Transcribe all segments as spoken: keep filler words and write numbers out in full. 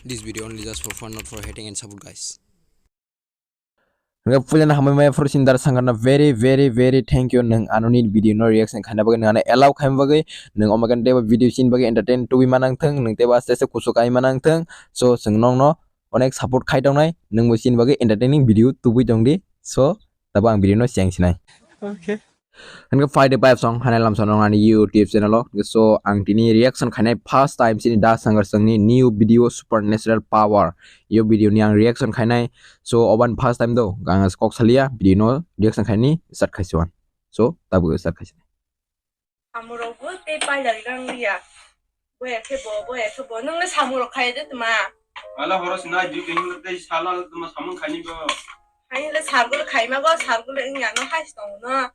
This video only just for fun, not for hating and support, guys. Hingke puilano hambai maya phuru sindar sangkarno very, very, very thank you. Nwng anoni video no reaction khaina bagwi, nwng ano allow khaima bagwi, nwng omo khe teibo video sini bagwi entertain tubui manang thung, nwng teibo aste aste kusu kai manang thung. So, chwng nokno onek support khai tongnai, nwngbo sini bagwi entertaining video tubui tongdi. So, tabo ang video no cheng sinai. Okay. Hingke five day five song hanai lamsa nong ani YouTube channel o. So, ang tini reaction khainai first time sini Da Sangar songni new video Supernatural Power. Yo video ni ang reaction khainai. So, oban first time do, ang kok salia video no reaction khaini start khaisi wan. So, tabu start khaisi. Samurok bo tei pailari rang liya. Boya khe bo, boya khe bo. Nwng le samung rok khai de tma? Ala horo sina di ke hingle tei sala tma samung khani bo. Hai le sargul khai ma go, sargul le nya no hai tong no.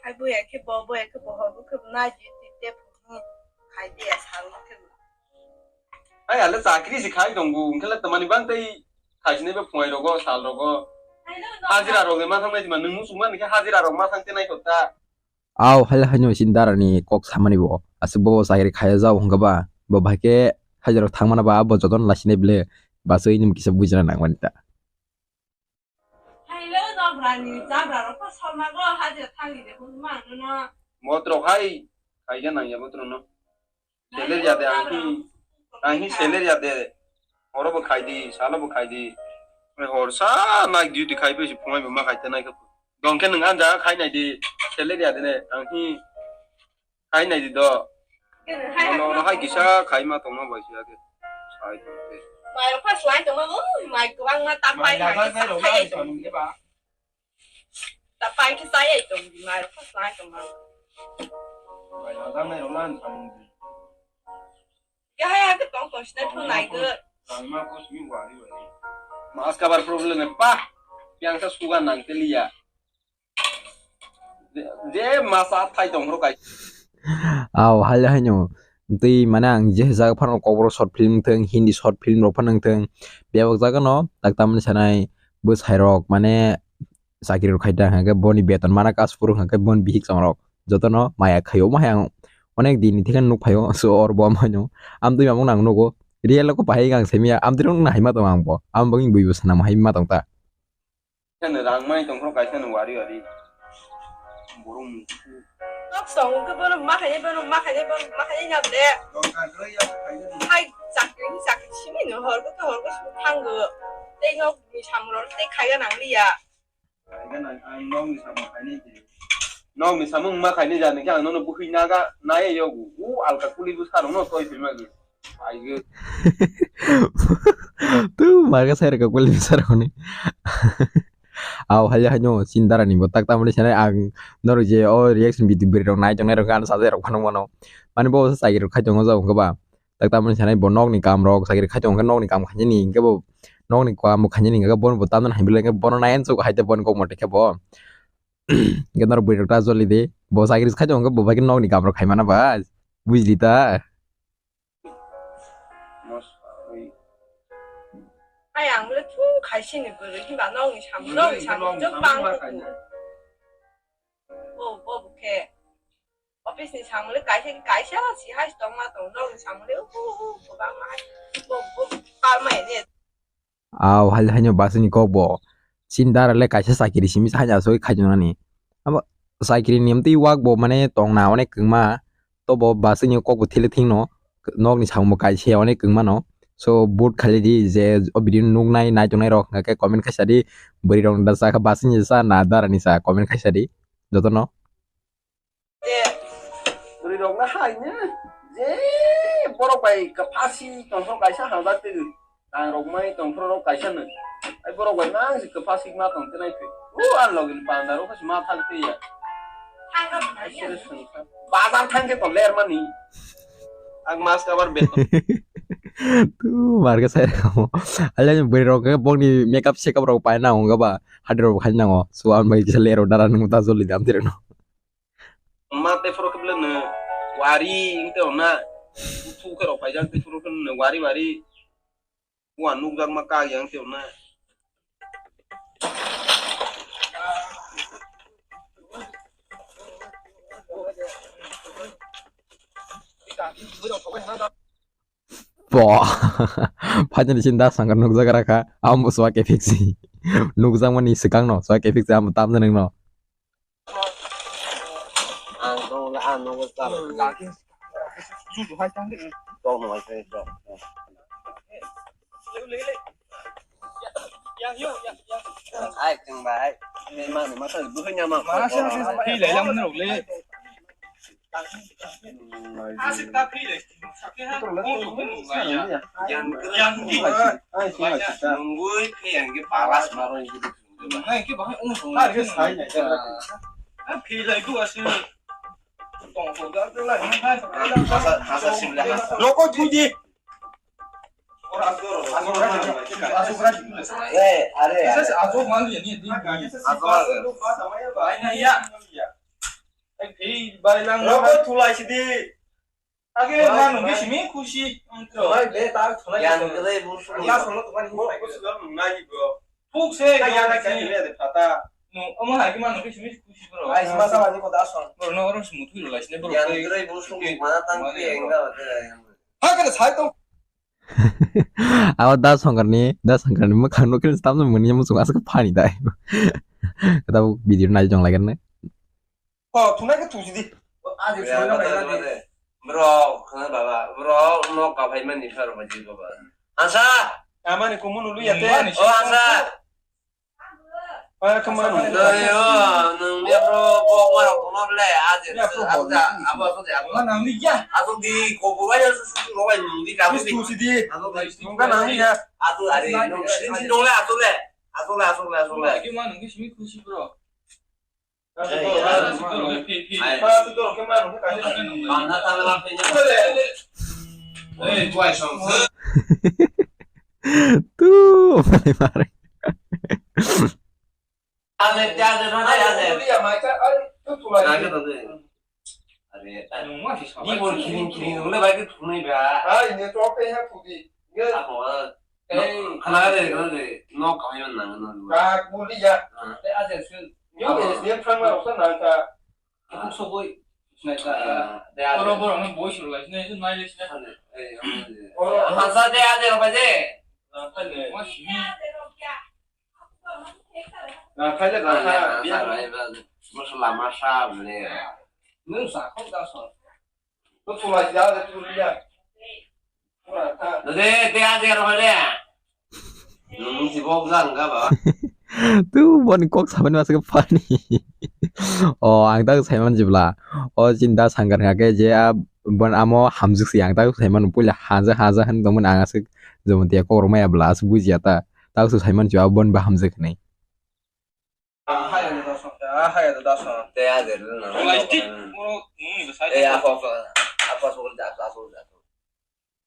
Hai boya khe bo, boya khe bo, hor bo khe bo na di ti te phu khai de ya sargul khe bo. Hai ale chakri si khai tong bu, hingkhe le tma ni bang tei khai sini be phungai rogo, sal rogo. Hajira rok de ma thang nai ma, nwng musung man khe hajira rok ma thang te nai kota. Aw, hal haino sin darani kok samani bo. Aswk bo chakri khaya jao hwnkha ba. Bo bahai khe hajira thangmana ba bo jotono lasinai bwle. Baswi nini kisa bujina nangmani ta. Hailo jabra ni jabra rok ko salma go hajira thangni de hwnma nono. Motrok hai khaija nangya motrono. Salary ya de, ang hi, ang hi salary ya de. Horo bo khai di, salo bo khai di. Hor sa night duty khai pesi phungai bo ma khai te nai kha. Dong khe nwng ang jaga khai nai di, salary ya de ne, ang hi khai nai di do. Mono no hai kisa khai ma tong ma bai sia ke. Sai tong te. Mai rok pas lai tong ma, ui, mai kwbang ma ta pai khai, ta pai tong. Ta pai khe chayai tong di, mai rok kha chai tong ma. Mai rok nang nai rok nang samung di. Ya hai hai tong tong sinai phung nai go. Tang ma ko simi wari wari. Mas kabar problem e pa. Yang sa suga nang te liya. Je, je masa thai tong ro kai. Aw, hal haino. Tei mane ang je jaga phano kokborok short film thung, Hindi short film rok phano thung. Bebak jaga no tak tamni sanai bwsai rok mane chakri rok khai ta hwnkhe boni beton mana kas phuru hwnkhe boni bihik chong rok jotono maya khaio ma hayang onek din ni thikhe nuk phaio so or bo amhaino amtwi mamung nang nugo real ko bahai ang semiya amtwi rok nahima tong ang bo am bangni bui bo sana mahai ma tong ta. Kaisa no rang mai tong phro kaisa no wari wari borok mung. Nok song ke bono makhai bono makhai bono makhai na ble. Hai chakri ni chakri simi no hor ko hor ko simi thango. Tei nok ni samro tei khaiga nang liya. Nokni samung ma khaini jani khe ang nono bwkhwi naga nai yogo. U alka kuli bwsa rokno toi philma gwi. Aigwi. Tu marga sai rokha kuli bwsa rokni. Aw haya haino sin darani bo tak tamani sanai ang norok je o reaction video bwrwi rok nai tongnai rok ano sajai rok phano mano. Mani bo sai rok khai tongo jabo khe ba. Tak tamani sanai bo nokni kam rok chakri khai tongo khe nokni kam khainani hinkhe bo nokni kam bo khainani hinkhe bono bo tamjani hai belai khe bono nai ansuk hai te bono kok mote khe bo. Hinkhe norok bwrwi rok ta joli de bo chakri khai tongo khe bo bai khe nokni kam rok khai mana ba bujili ta. Ai ang le thu khai sini bwrwi hinba nokni samung nokni samung jok bang. Bo bo khe. Office ni samung le kaisa kaisa si hai tong ma tong nokni samung le uhu uhu kwbangma hai bo bo palma ene. Aw hai haino basini kok bo sin dara le kaisa chakiri simi hai asoi khaijaknani. Abo chakiri ni amtwi wak bo mane tongna onek kwngma to bo basini kok bo thile thingno nokni samung bo kaisa onek kwngmano. So vote khaili di je o video nuknai naitongnai rok hwnkhe comment khaisa di bwrwi rok da chakha basini cha na dara ni cha comment khaisa di jotono. Bwrwi rok na hai ne je borok bai kwphasi tongthok kaisa hamjak twi tang rok mai tongthok rok kaisa no ai borok bai mang si kwphasi ma tong tenai twi u an login panda rok ma thang twi ya. Bazar thang khe to ler mani ang mas kabar beton. Tu marga sai ramo. Alai bwrwi rok khe bokni makeup sekap rok pai na ong ba hadi rok khai nango so an bai kisa ler dara nung ta joli dam tere no. Ma tei phoro khe bwle no wari wng tei hwnna. Buthu khe rok paijak tei phoro khe no wari wari. Wa nukjak ma kak yang tei hwnna. Po. Phainani sin da sangkar nukjak rakha. Amo swak epic si. Nukjakmani swkangno swak epic si amo tamjani no. Ai, kang bai. Ni ma, ni ma, tadi bukan nyamang. Masa sih, sih, sih, lah, yang bener, le. Asik tapi le. Yang yang di. Nunggu yang ke palas baru yang gitu. Nah, ini bahaya, oh, nah, ini saya. Ah, pilih itu asli. Tong, tong, tong, tong, lah. Masa, masa sih lah. Rokok tuh di. Eh, are, are. Rokok tulai sidi. Age manu ke simi khusi. Yang gede busuk. Thuk se, yang gede. No, omo hai ke manu ke simi khusi bro. Ai, sima sama ni kota asal. Bro, no orang semua tuh lah sini bro. Yang gede busuk mana tang ke enggak ada. Hakhe sai tong. Abo da songkarni, da songkarni mwkhang nukhe tamno mwnwi muchung aswk phani dai. Tabuk video nai jong laikarne. Oh, thunai khe thusi di. Bro, khna baba, bro, no kaphai mani pharo ba ji baba. Asa. Amani kumun ulu ya te. Oh, asa. Ay, come on. Yo, nung dia bro, bo ma rok no le, aje, abu, abu, abu, abu. Mana nang ni ya? Abu di, ko bo ya, su, su, su, ro, nung di, kamu di. Su, su, di. Abu di. Nung ka nang ni ya? Abu, are, nung, sin, sin, nung le, abu le. Abu le, abu le, abu le. Ki ma nung ki simi khusi bro. Hey, ya. Hey, boy, song. Tu, mari, mari. Ade, ade, ade, ade. Ade, ade, ade. Ade, ade. Ni bor kiring, kiring, ule bai ke thunai ba. Ai, ne to pe ha thudi. Ye. Ako, ah. Ei. Khana de, khana de. No, kami man nang, no. Ka, buli ya. Ah. Te ade, sun. Yo, ye, ye, thang ma, usa nang ka. Aku sogoi. Nai ka. Ah, de, ade. Oro, boro, no, boy, suru lai, nai, nai, nai, nai. Ade, ei, ade. Oro. Hasa de, ade, apa de? Apa de? Mas, ni. Rangphai le rangphai. Rangphai le rangphai. Masa lama sa bole. Nung sa khok da so. To chulai ya de tu ya. Pura ta. Dede, te a de ro de. Nung si bok jang ga ba. Tu boni kok sabani masa ke pani. O, ang tak saiman jibla. O, jinda sanggar nga ke je a bon amo hamjik si ang tak saiman puila haja haja han dongmani ang asik Jamatia kok rok maya bla asik bujiya ta. Tak su saiman chu abon ba hamjak hinwi. Ah, haya da dason, ah, haya da dason. Te ajer na. Plastic, oro, hmm, sa. Eh, apa, apa, apa, apa, apa.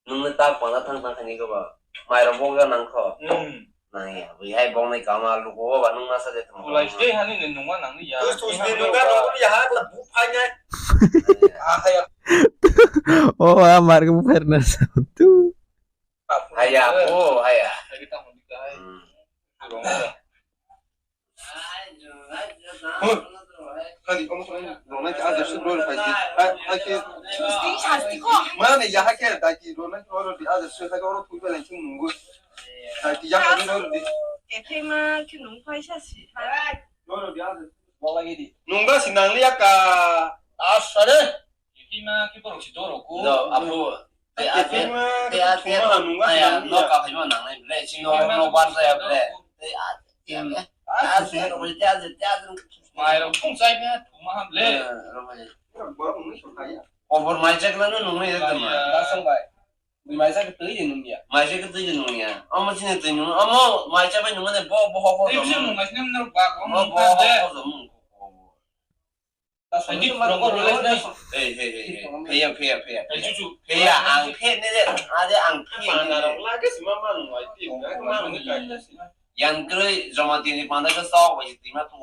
Nung ni tak pala thang thang khani ko ba. Mai rok bok nang kho. Hmm. Nang ya, bui hai bok nai kama lu ko ba nung masa de tong. Plastic hani ni nung ma nang ni ya. Terus, terus ni nung ka nung ya ha la bu phai nai. Ah, haya. Oh, amar ko fairness. Tu. Haya, oh, haya. Hmm. Hadi, kamu tuh, rona ki ajar sih, rona pasti. Hai, hai, ki. Susti, sasti kok. Mana ya, hai, ki, tadi, rona ki, rona di ajar sih, hai, rona tuh, bela, cuma nunggu. Tadi, ya, tadi, rona di. Efe ma, ki nung paisa sih. Rona di ajar. Mau lagi di. Nunggu sih, nang lihat, kak. Asal deh. Kima ki borok si doro ko. No, apo. Te ate, te ate. Aya, no ka phai ma nang nai ble. Sino no bar sa ya ble. Te ate. Ate, ro te ate, te ate. Mai ro phung sai phe thuma ham ble. Kobor mai chak la no nung nai. Dasong bai. Mai chak twi nung ya. Mai chak twi nung ya. Omo sini twi nung. Omo mai chak bai nung ne bo bo ho ho. Ei, sini nung mai sini nang ba ko. Bo bo ho ho. Hey, hey, hey, hey. Pheya, pheya, pheya, pheya. Pheya, ang phe ne de, ade ang phe ne de. Yang kwrwi Jamatia ni panda khe sok bai twi ma tu.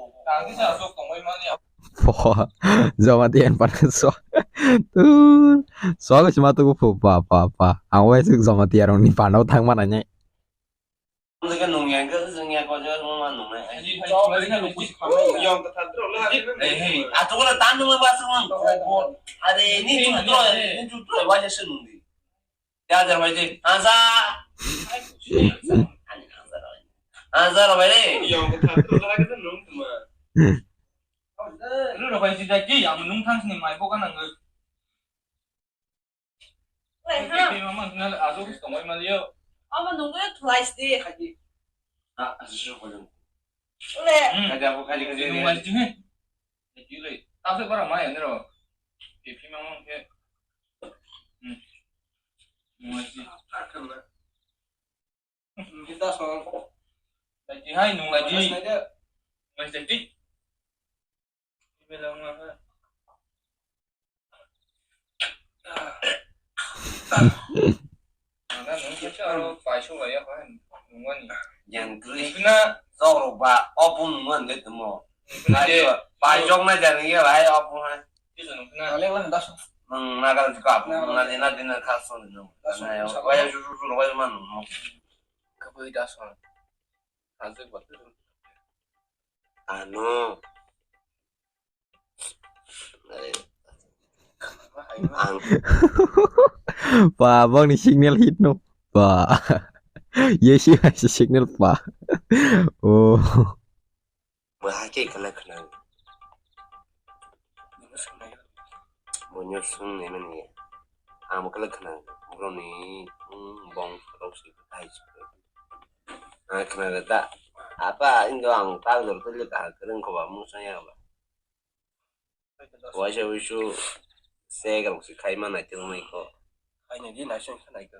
Pho, Jamatia ni panda sok. Tu, sok bai twi ma tu pho, pa, pa, pa. Ang bai sik Jamatia rok ni panda thang ma nai. Nungya, nungya, ko jo nungma nungnai. Yong ta thadro la. Eh, hey, atola tan nungma ba sung. Are ni tu tro, ni tu tro wa je sung di. Ya, jar bai di. Ansa. Ani ansa bai. Ansa bai di. Yang ko thak ko la ko nung tuma. Lu ro bai di da ki, yang nung thang sini mai bo ka nang. Oi, ha. Mama, nal azu ko tongoi mal yo. Ama nunggu ya thulai sidi. Khaji. Ah, azu ko. Ule. Khaji, aku khaji, khaji. Nunggu azu ni. Khaji le. Tapi para mai ni ro. Pipi mama ke. Hmm. Nunggu azu. Kita so. Lagi hai nung lagi. Lagi jadi. Yang kri. Zorok ba opung nungwan de temo. Paijok na jani ya bai opung ha. Nung nagal ka nung na dina dina khasong nung. Waya ju ju ju waya man nung. Kabui daso. Ano. Ang. Ba, bang ni signal hit no. Ba. Ye si hai si signal ba. Oh. Ba hai ke kala khna. Monyo sung ne mani. Ang kala khna. Bro ni, bong rok si hai. Ang khna da. Apa indo ang ta dor to le ta kereng ko ba mung saya ba. Waisa wisu segrok se khai ma nai tongmai kho. Khai nai di naising kha nai kho.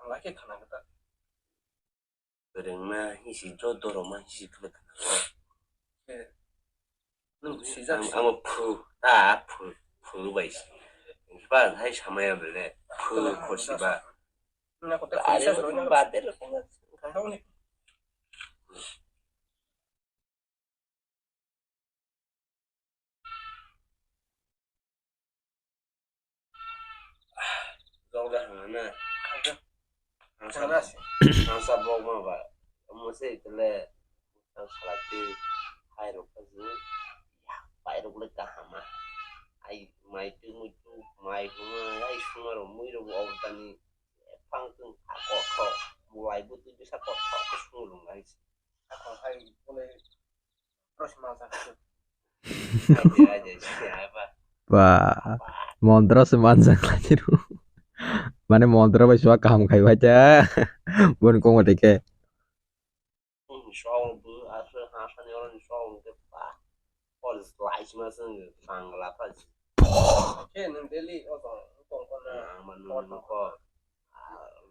Ang lai khe khana kha ta. Kwrwngma hisi joto rwma hisi khlai khana. Eh. Nwng sijak si. Ang, ang phu, ta phu, phu bai si. Ba hai samaya bele. Phu khosi ba. Nwng ko ta phu sa ro na. Ba de ro. Jok da hwnga na. Hangsa, hangsa bok ma ba. Omo se tele. Ang salai twi. Hai rok ka jini. Yak pai rok le kaham ma. Ai mai twi mui twi mai hwnga. Ai sunga rok mui rok bo obotani. Phang twi ha kothok. Mulai bo twi bisa kothok. Sung rung lai. Ako hai bole. Ba, montro se manjak lagi ru. Mane montro bai suwa kaham khai bai ta. Bon kong wate ke. Song bu asal hasan orang song ke pa. Pol slice masang bangla pa. Ke nang daily o tong tong ko na. Ang man nung ko.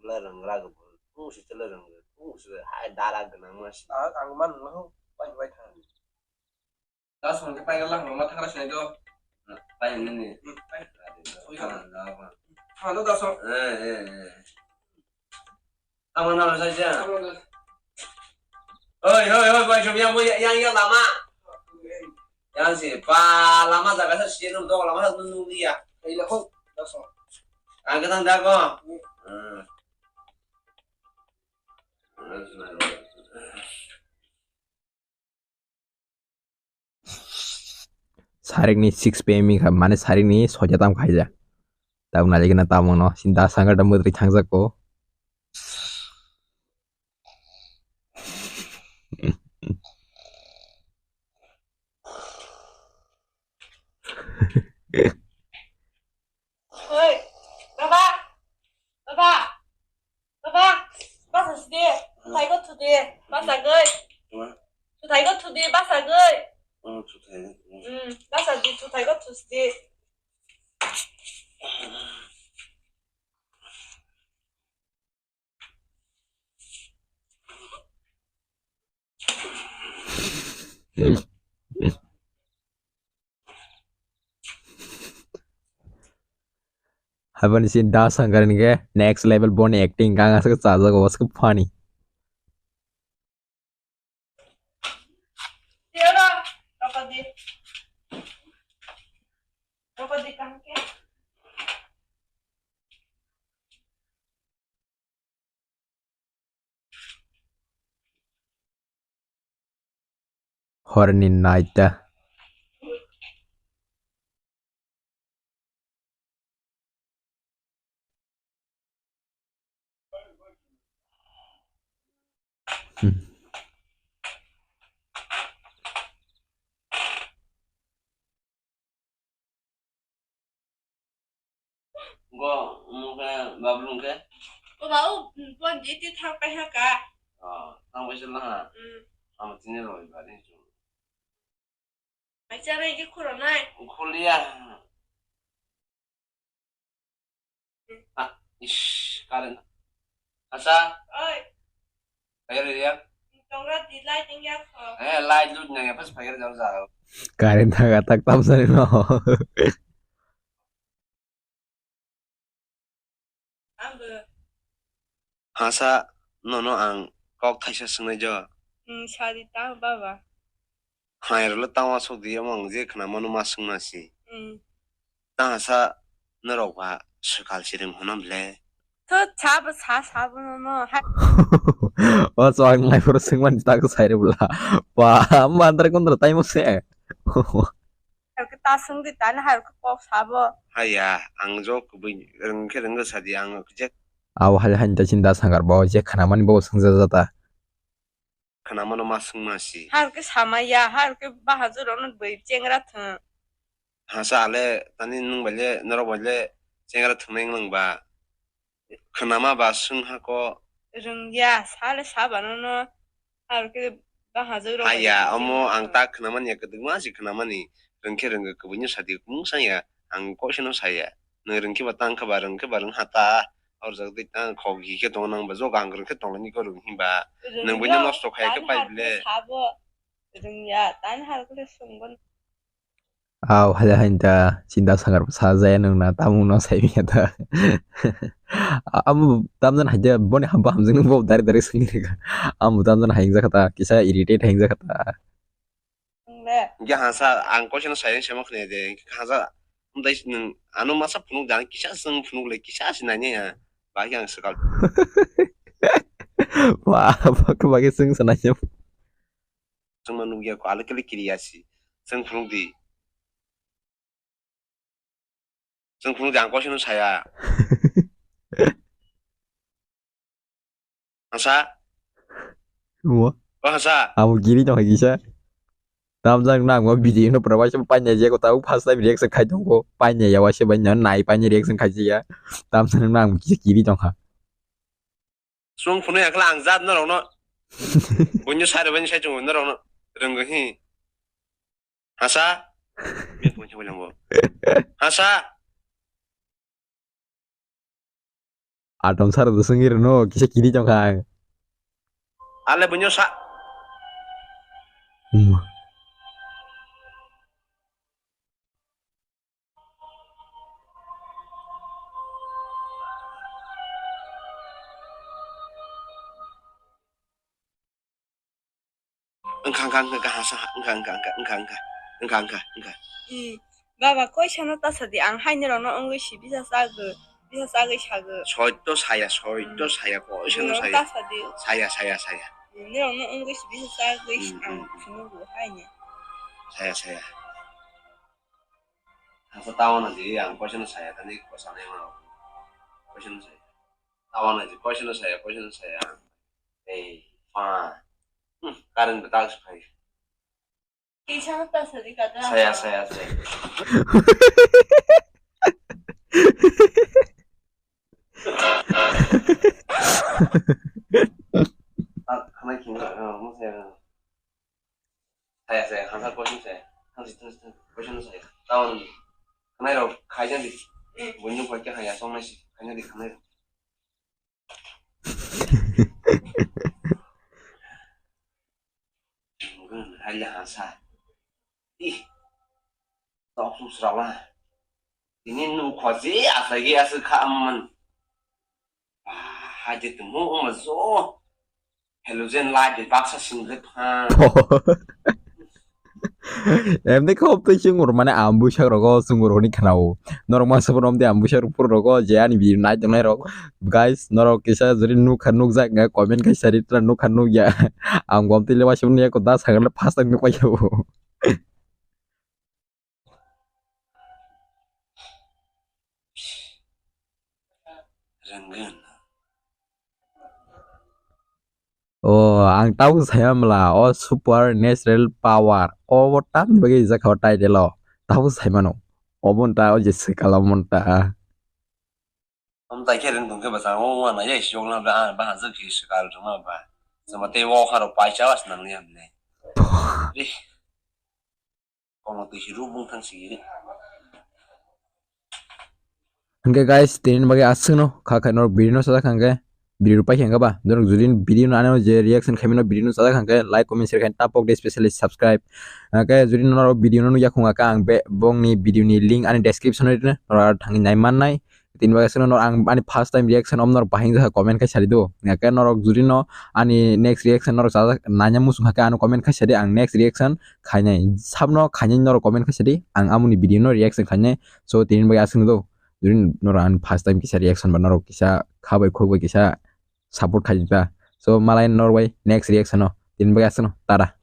Lereng ra ko. Tung si lereng. Tung si hai dara ganang mas. Ang man nung pai pai thang. Da song ke pai lang ma thang ra sini do. Pai ni ni. Pai. Oi ka. Ano da song. Eh eh eh. Tamo na sa ja. Oi oi oi bai som yang yang yang lama. Yang si pa lama jaga sa si nung do lama sa nung nung dia. Ai la ho. Da song. Ang ka tang da ko. Hmm. Sarik ni six P M wngkha, mane sarik ni soita tam khaijak. Tabuk nailai gana tamo no, sinta sangha da mwtri thangjak ko. Oi, baba, baba, baba, basa sidi, thai go thudi, basa goi. Thai go thudi, basa goi. Hmm, basa di, thai go thusdi. Habani sin da sangkar ni ke next level boni acting kang asuk chajak was ke funny. Horni naita. Hmm. Go, omo khe Bablu hwnkhe? O ba, o, bo jiti thang pai ha ka. Oh, thang pai se laha. Hmm. Amo tini roi ba ni chu. Mai cha rai khe khoro nai. Kholiya. Ah, ish, current. Asa? Oi. Fire area? Tongra di light wngya kho. Eh, light lut nang ya, pas fire jao jao. Current thaga tak tam sari no. Ang bo. Hasa, nono ang kok thaisa swngnai jo. Hmm, sadi tang baba. Hai rwle tang wasuk di, omo ang je khna mano ma swngma si. Hmm. Tang hasa norok ba swkal si rwng hwnam le. To sa bo sa, sa bo no no. Hai. O so ang nai phuru swngmani tak sai rwla. Ba, mandra kundra tai mo se. Hai ke ta swng di, tani hai ke kok sabo. Haya, ang jo kubui rwng khe rwng khe sadi ang khe. Abo hai hai ta chinta sangar bo je khna mani bo swngsa jata. Khna mano ma swngma si. Hai ke sama ya, hai ke bahajur ono bui chengra thung. Hasa ale tani nwng bai le norok bai le chengra thungnai wng ba. Khwnama ba swng ha ko. Rwngya, sale sabano no, aro khe bahajwk rok. Haya, bai omo ang ta khwnamani ya, kwdwkma si khwnamani. Rwngkhe rwngkhe, kwbwino sadi, mungsa ya, ang koisano saya. Nwng rwngkhe ba tang kha ba, rwngkhe ba rwng ha ta. Or jak dei tang khok hi khe tong nang ba, jok ang rwngkhe tong ni ko rwng hi ba. Nwng buino nosto khai khe pai bile. Sabo rwngya, tani har khe swngbo. Aw, haya hain ta, chinta sangar sa jaya nung na, tamung no sai miya ta. Amu tamjan haja, boni hamba hamjung nung bo dari dari sini ka. Amu tamjan hain jakata, kisa irritate hain jakata. Nge hasa, ang koisano sai sema khne de, hasa, umdai nung, ano masa phunuk dan, kisa sung phunuk le, kisa sinanya ya, bagi ang sekal. Wah, bagi bagi sung sananya. Chwngno nukya kho, alekhe le kiriya si. Chwng phunuk di. Chwng phunuk di, ang koisano saya. Hasa? Omo. O hasa? Amo kiri tongkha kisa. Tamjak nang o video no pura waisa paina je ko tau first time reaction khai tongkho. Paina ya waisa bai nai paina reaction khai ya. Tamjak nang kisa kiri tongkha. Chwng phunui akla ang jat norokno. Buino sari bani sai chungo norokno. Rwngwi hi. Hasa? Hasa? Atom sar do sungir no kisa kiri tongkha ang. Ale buino sa. Hmm. Wngkha, wngkha, wngkha, wngkha, hasa, wngkha, wngkha, wngkha, wngkha, wngkha, wngkha, wngkha, wngkha. Hmm. Baba, koi sano ta sadi, ang hai nirokno wngwi si bisa sagwi, bisa sagwi sagwi. Soito saya, soito saya, koi sano saya. Ta sadi. Saya, saya, saya. Hmm, nirokno wngwi si bisa sagwi. Hmm, ang hmm, hmm. Phunukgo hai ni. Saya, saya. Hasa tao na di, ang koi sano saya, tani ko sanai ma. Koi sano saya. Tao na di, koi sano saya, koi sano saya. Ei, fa. Hmm, current betal se phai. Kisa ta sadi kata. Saya, saya, saya. Ah, khanai khinga, ah, mo saya. Saya, saya, khansa question saya. Khansi, khansi, question saya. Tao ni. Khanai rok, khaina di. Bunyu koi kya khaina, song nai si, khaina di, khanai rok. Ngun, hali hasa. Ih. Tok sum srala. Ini nu khoji asagi asuk kha amman. Ah, haji tumu umazo. Halogen light baksa singlet pha. Emni khe hoptwi chwng rw mane ang buisak rogo chwng rw hwnwi khna-o. Norok masa borom de ang buisak rw phuru rogo je ani video nai tongnai rok. Guys, norok kisa jodi nukha nukjak wngkha comment khai sari tla nukha nukya. Ang gom twi le waisa manya ko da sakha le first time nukpai kha-o. Rwngwng. O, ang tabuk saimamla, o super natural power. O bo tamni bagwi rijak kha o title o. Tabuk saimano. Obo ta o je swkal omo ta. Omo ta khe ring tong khe bwsa o wana ya isi jok na ba ba ha jok khe swkal rwma ba. Sama tei o kharo paisa was nang ya mne. Ri. Kono twi si rubung thang si. Hingke guys, tini bagwi aswkno kha kha norok video no sajak hingke video rok paikha hingke ba norok jodi video no ano je reaction khaimano video no sajak hingke like comment share khaina tapok de, specially subscribe. Hingke jodi norok video no nukya khunga khe ang be bongni video ni link ani description o rino norok thangwi nai mannai. Tini bagwi aswkno norok ang ani first time reaction om norok bahing jakha comment khai sadi do. Hingke norok jodi no ani next reaction norok sajak nanya muchung hakhe ano comment khai sadi, ang next reaction khainai. Sabno khainai norok comment khai sadi, ang amoni video no reaction khainai. So tini bagwi aswkno do. Jodi norok ani first time kisa reaction ba norok kisa kha bai khuk bai kisa support khai ta. So malai norok bai next reaction no. Tini bagwi aswkno tara.